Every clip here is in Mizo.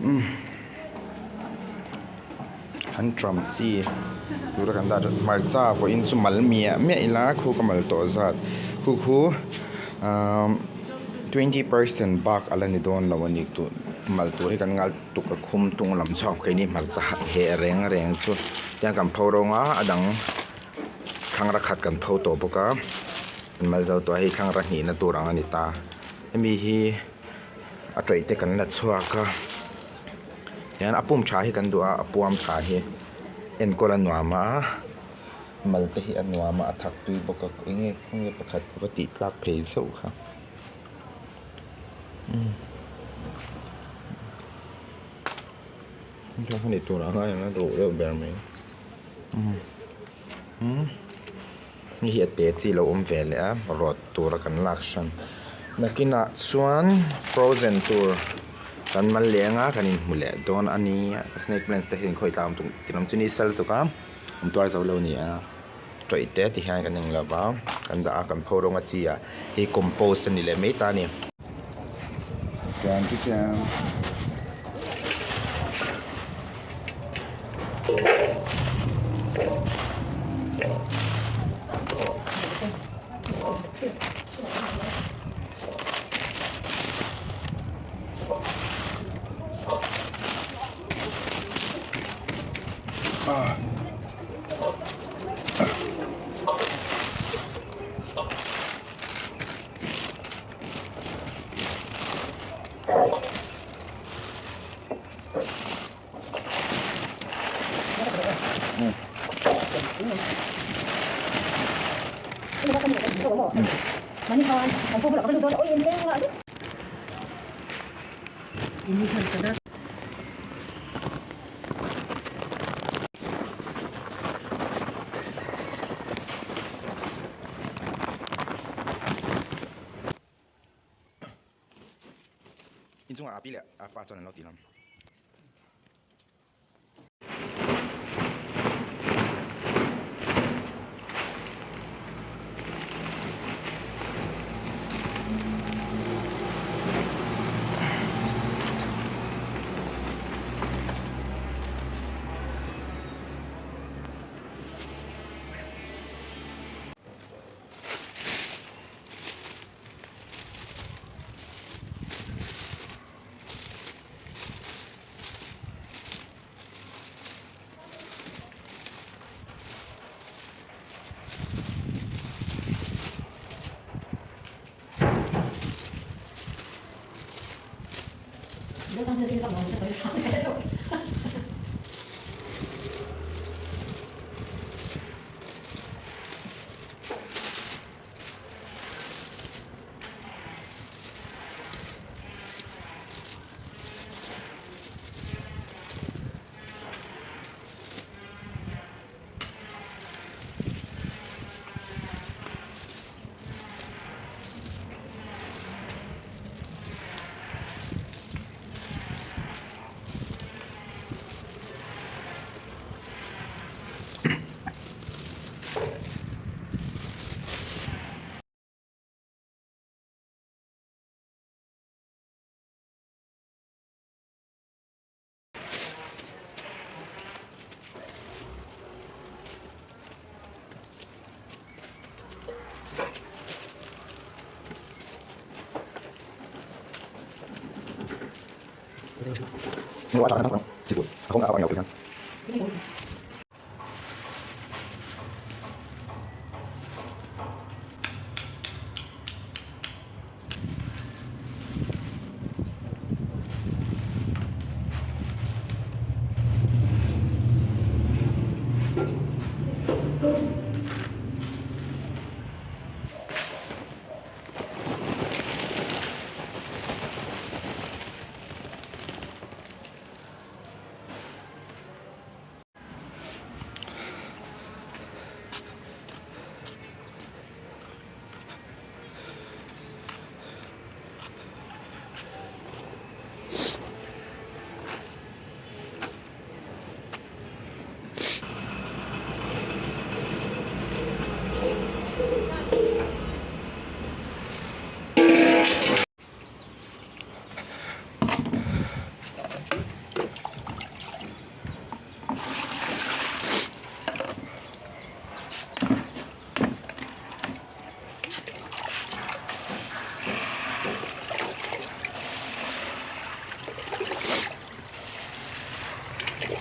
Umm anṭam chi tura kan dah hmarcha vawiin chu mal miah miah ila khu ka mal tawh zat khu khu ahh twenty percent bak ala ni dawn lo a ni tun mal tur hi kan ngal tuk a khum tung lam chhuak keini hmarcha heh reng reng chu tiang kan pho rawng a a dang thlangra khat kan pho tawh bawk a an mal zo tawh a hei thlangra hnihna tur ang a ni ta hemi hi. A tawih te kan la chhuak a hian a pum tha hi kan duh a a puam tha hi enkawl a nuam a mal te hi a nuam a a thak tui bawk a eng nge khawnge pakhat ka va tih tlak phei zeuh kha umm heng hi ni tur ang a eng a duh deuh ber mai umm umm. Hei hi a te chi lo awm ve leh a rawt tura kan lak hran nakinah chuan frozen tur kan mal leng a kan inhmu leh dawn a ni snake plants te hi khawi tlang tum ti lam chu ni sal tuk a an tuar zo lo a ni a tawih te ti hian kan eng lova kan dah a kan pho rawng a chi ah hei compost a ni leh mai ta a ni. Inchungah a pi leh a pa chuan an lo ti lam.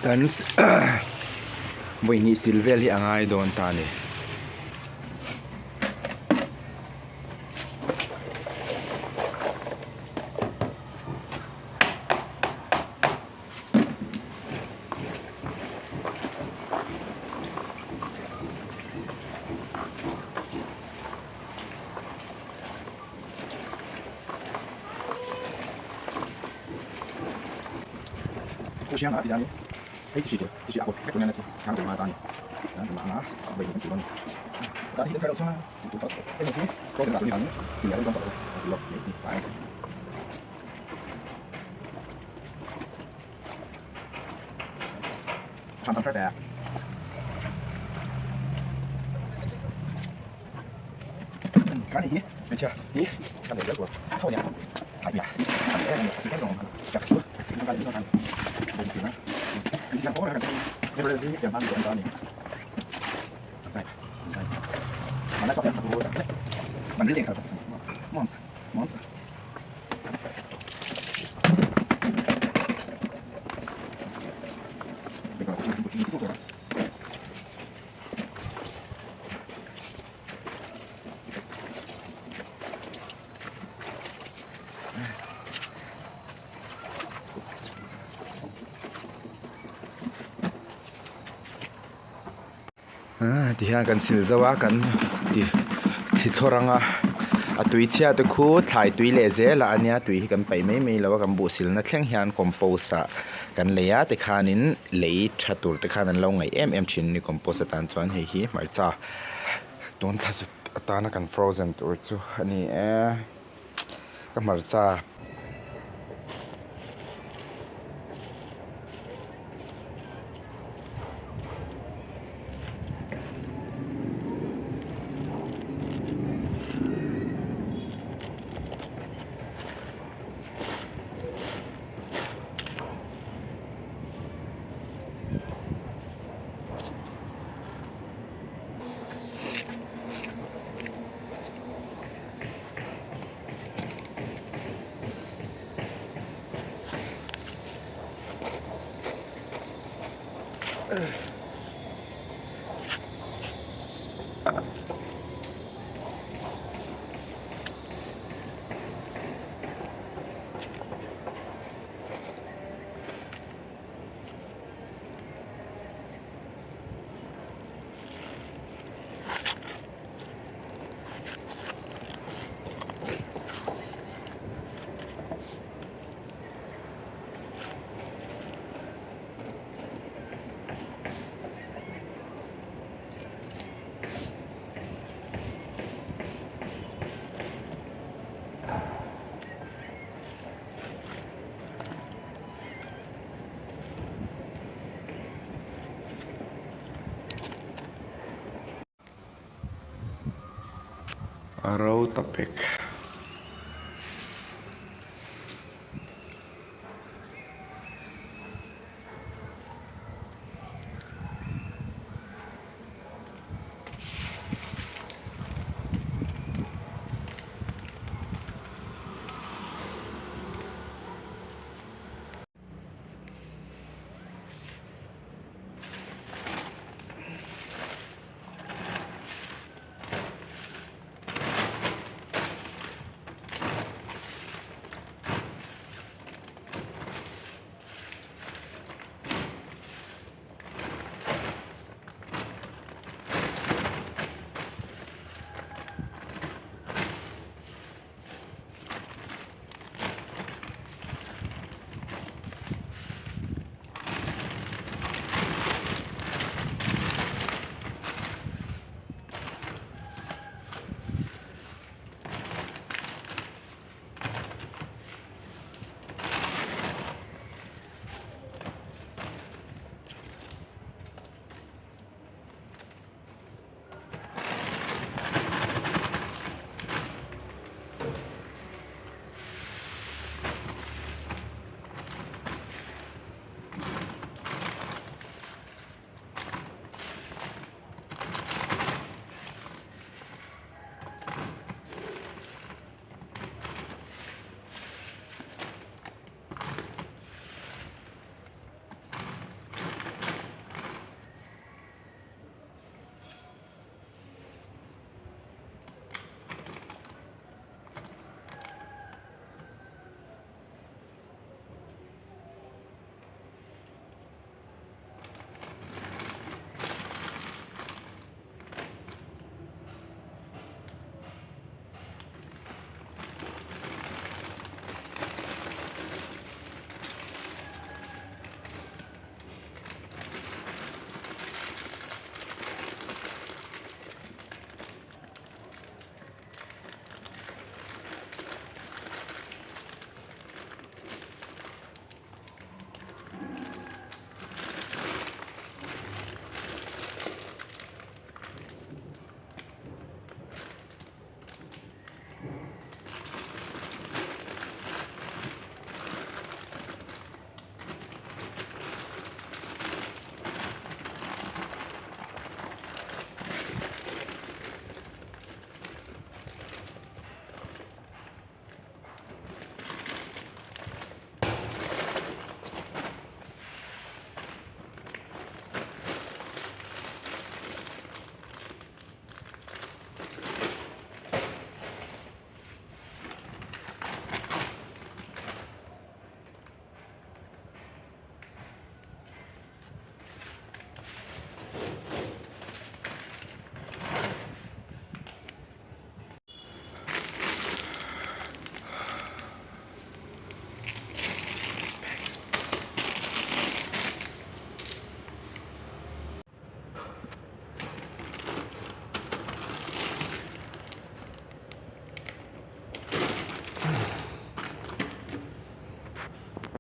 Kan vawi hnih sil vel hi a ngai dawn ta a ni. Tihian kan sil zo a kan ti thlawr anga a tui chhia te khu thlai tui leh zel a ania tui hi kan paih mai mai lo a kan buh silna thleng hian compost ah kan lei a tikhanin lei tha tur te khan an lo ngaih em em thin a ni compost atan chuan hei hi hmarcha tun thlasik atana kan frozen tur chu a ni e ka hmarcha. A ro ta pek.